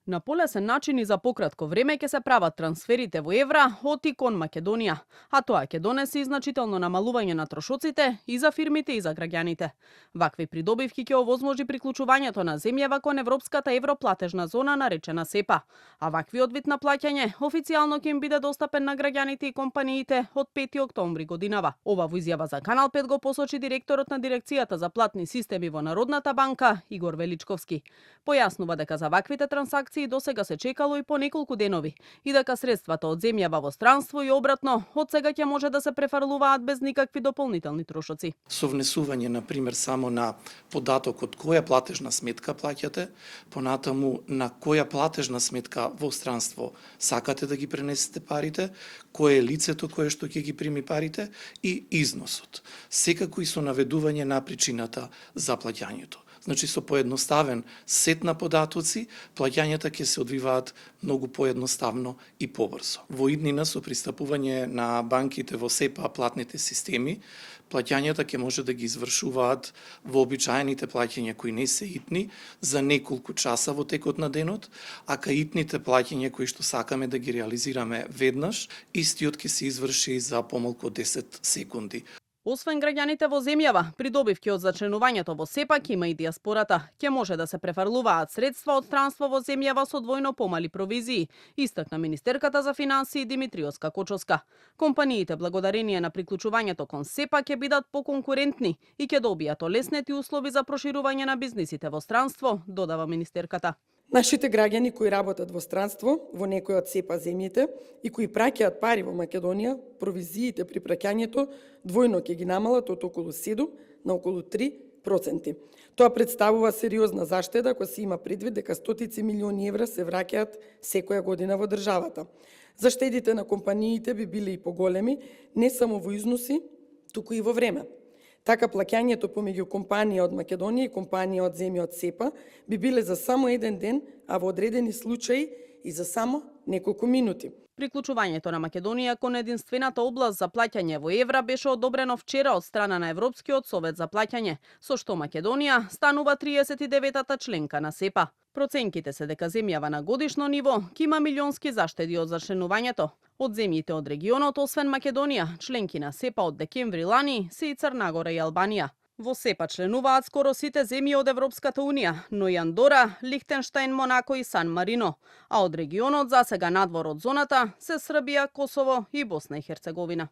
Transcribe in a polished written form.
На полесен начин и за пократко време ќе се прават трансферите во евра од и кон Македонија, а тоа ќе донесе и значително намалување на трошоците и за фирмите и за граѓаните. Вакви придобивки ќе овозможи приклучувањето на земјава кон европската европлатежна зона наречена СЕПА, а ваквиот вид на плаќање официјално ќе им биде достапен на граѓаните и компаниите од 5 октомври годинава. Ова во изјава за Канал 5 го посочи директорот на дирекцијата за платни системи во Народната банка Игор Величковски. Појаснува дека за ваквите трансакции до сега се чекало и по неколку денови и дека средствата од земјава во странство и обратно од сега ќе може да се префрлуваат без никакви дополнителни трошоци. Со внесување, на пример, само на податок од која платежна сметка плаќате, понатаму на која платежна сметка во странство сакате да ги пренесете парите, кој е лицето кое што ќе ги прими парите и износот. Секако и со наведување на причината за плаќањето. Значи, со поедноставен сет на податоци, плаќањата ќе се одвиваат многу поедноставно и побрзо. Во иднина, со пристапување на банките во СЕПА платните системи, плаќањата ќе може да ги извршуваат вообичаените плаќања кои не се итни за неколку часа во текот на денот, а кај итните плаќања кои што сакаме да ги реализираме веднаш, истиот ќе се изврши за помалку од 10 секунди. Освен граѓаните во земјава, придобивки од зачленувањето во СЕПА ќе има и диаспората. Ќе може да се префрлуваат средства од странство во земјава со двојно помали провизии, истакна министерката за финансии Димитриоска Кочовска. Компаниите благодарение на приклучувањето кон СЕПА ќе бидат поконкурентни и ќе добијат олеснети услови за проширување на бизнисите во странство, додава министерката. Нашите граѓани кои работат во странство, во некој од СЕПА земјите и кои праќаат пари во Македонија, провизиите при праќањето двојно ќе ги намалат од околу 7 на околу 3%. Тоа представува сериозна заштеда кога се има предвид дека стотици милиони евра се враќаат секоја година во државата. Заштедите на компаниите би биле и поголеми, не само во износи, туку и во време. Така плаќањето помеѓу компанија од Македонија и компанија од земја од СЕПА би биле за само еден ден, а во одредени случаи и за само неколку минути. Приклучувањето на Македонија кон единствената област за плаќање во евра беше одобрено вчера од страна на Европскиот совет за плаќање, со што Македонија станува 39-та членка на СЕПА. Проценките се дека земјава на годишно ниво ќе има милионски заштеди од зачленувањето. Од земјите од регионот, освен Македонија, членки на СЕПА од декември лани се и Црна Гора и Албанија. Во СЕПА членуваат скоро сите земји од Европската Унија, но и Андора, Лихтенштајн, Монако и Сан Марино, а од регионот засега надвор од зоната се Србија, Косово и Босна и Херцеговина.